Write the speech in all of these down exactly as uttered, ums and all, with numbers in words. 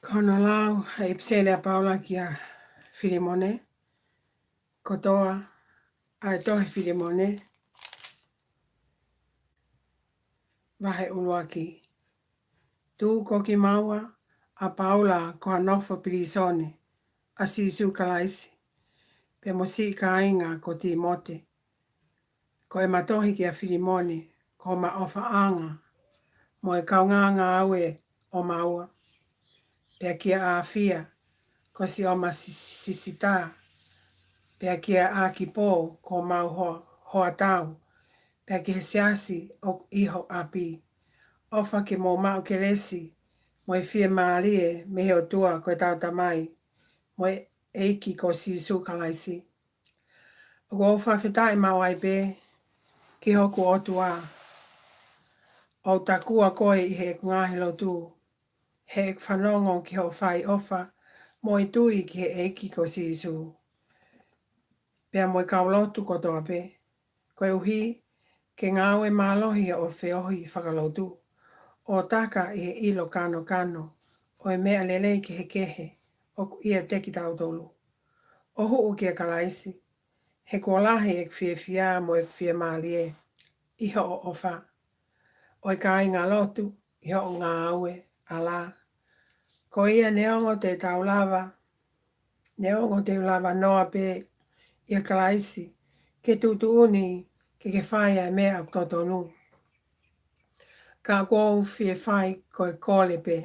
Ko hono lau ʻa e ʻipiseli ʻa Paula kia Filimone, kotoa ʻa e tohi Filimone, vahe ʻuluaki. Tuku ko kimaua ʻa Paula ko ha nofo pilīsone ʻa Sīsū Kalaisi, pea mo siʻi kāinga ko Tīmote, ko ʻema tohi kia Filimone, ko homa ʻofaʻanga, mo e kaungā ngāue ʻomaua, pea kia ʻAfia, ko siʻoma si-, si-, sisitā, pea kia ʻAkipō, ko homau ho-, hoatau, pea ki he siasi ʻoku ʻi ho ʻapi. ʻOfa ke mou maʻu kelesi mo e fiemālie mei he ʻOtua ko ʻetau Tamai, mo e ʻEiki ko Sīsū Kalaisi. ʻOku ou fakafetaʻi maʻu ai pē ki hoku ʻOtua, ʻo takua koe ʻi heʻeku ngaahi lotu, heʻeku fanongo ki hoʻo fai ʻofa mo e tui ki he ʻEiki ko Sīsū, pea mo e kau lotu kotoa pē, koeʻuhi ke ngāue mālohi hoʻo feohi fakalotu, ʻo taka ʻi he ʻilo kanokano ʻo e meʻa lelei kehekehe ʻoku ʻiate kitautolu, ʻo huʻu kia Kalaisi. He kuo lahi ʻeku fiefia mo ʻeku fiemālie ʻi hoʻo ʻofa, ʻo e kāinga lotu ʻi hoʻo ngāue, ʻalā ko ia neongo te tau lava, neongo te u lava noa pē ʻia Kalaisi ke tuʻutuʻuni ke ke fai ʻa e meʻa ʻoku totonu, ka ʻoku ou fie fai ko e kole pē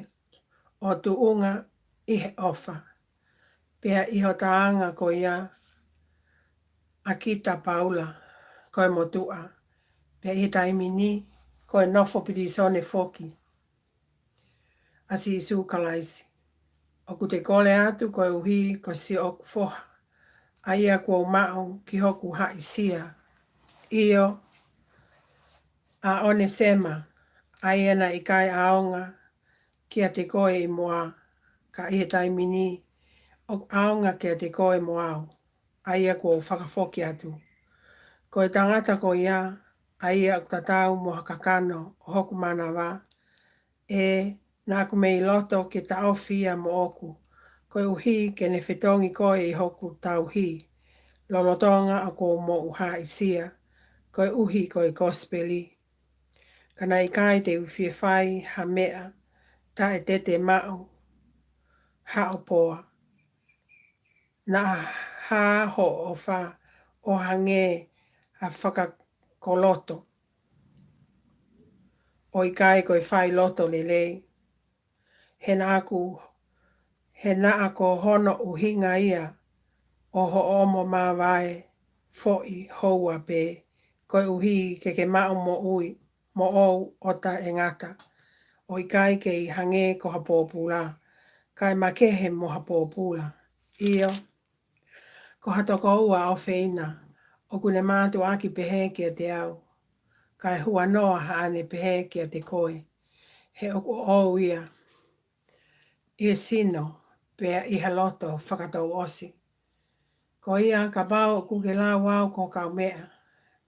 ʻo tuʻunga ʻi he ʻofa. Pea ʻi hota anga ko ia, ʻa kita Paula, ko e motuʻa, pea ʻi he taimi ni ko e nofo pilīsone foki ʻa Sīsū Kalaisi, ʻoku te kole atu koeʻuhi ko siʻoku foha, ʻa ia kuo u maʻu ki hoku haʻisia, ʻio, ʻa ʻOnesema, ʻa ia naʻe ʻikai ʻaonga kiate koe ʻi muʻa, ka ʻi he taimi ni ʻoku ʻaonga kiate koe mo au, ʻa ia kuo u fakafoki atu. Ko e tangata ko ia, ʻa ia ʻoku tatau mo ha kakano ʻo hoku manava, ʻe, naʻa ku mei loto ke taʻofi ia moʻoku, koeʻuhi ke ne fetongi koe ʻi hoku tauhi, lolotonga ʻoku ou moʻua haʻisia koeʻuhi ko e kosipeli. Ka naʻe ʻikai te u fie fai ha meʻa taʻe te te maʻu haʻo poa. Naʻa hā hoʻo ʻofa ʻo hangē ha fakakoloto, ʻo ʻikai ko e fai loto lelei. He naʻa ku, he naʻa ko hono ʻuhinga ia ʻo hoʻomo māvae foʻi houa pē, koeʻuhi ke ke maʻu moʻui, moʻou ʻo taʻengata, ʻo ʻikai kei hangē ko ha pōpula, kae makehe mo ha pōpula. ʻIo, ko ha tokoua ʻofeina ʻoku ne mātuʻaki pehē kiate au, kae huanoa haʻane pehē kiate koe, he ʻoku ʻoʻou ia ʻi he sino, pea ʻi ha loto fakatouʻosi. Ko ia, kapau ʻoku ke lau au ko ho kaumeʻa,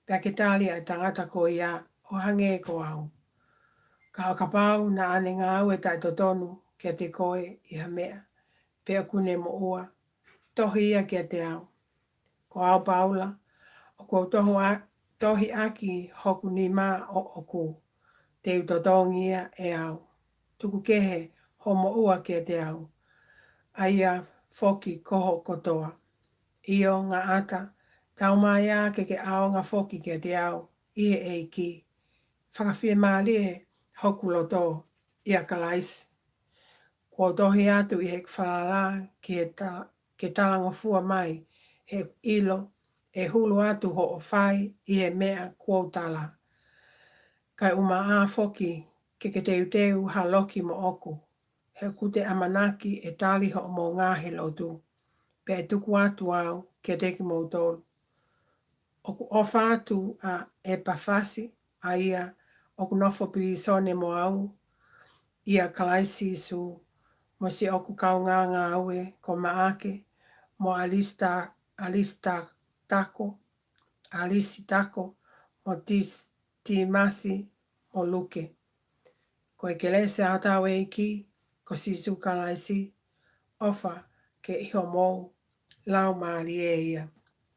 pea ke tali ʻa e tangata ko ia ʻo hangē ko au. Ka ʻo kapau naʻa ne ngāue taʻetotonu kiate koe ʻi ha meʻa, pe ʻoku ne moʻua, tohi ia kiate au. Ko au Paula, ʻoku ou tohu a-, tohi ʻaki hoku nima ʻoʻoku, te u totongi ia ʻe au. Tuku kehe hoʻo moʻua kiate au, ʻa ia foki ko ho kotoa. ʻIo, Ngaʻata, taumaiā ke ke ʻaonga foki kiate au ʻi he ʻEiki. Fakafiemālie hoku loto ʻia Kalaisi. Kuo u tohi atu ʻi heʻeku falala ki he ta-, ke talangofua mai heʻeku ʻilo ʻe hulu atu hoʻo fai ʻi he meʻa kuo u tala. Kae ʻumaʻā foki ke ke teuteu ha loki moʻoku, he ʻoku te ʻamanaki ʻe tali hoʻomou ngaahi lotu, pea ʻe tuku atu au kiate kimoutolu. ʻOku ʻofa atu ʻa ʻEpafasi, ʻa ia ʻoku nofo pilīsone mo au ʻia Kalaisi Sīsū, mo siʻoku kaungā ngāue ko Maʻake, mo Alisita-, Alisitako, Alisitako, mo Tis-, Timasi, mo Luke. Ko e kelesi ʻa hotau ʻEiki, ko ʻo Sīsū Kalaisi, ʻofa ke ʻi homou laumālie ia.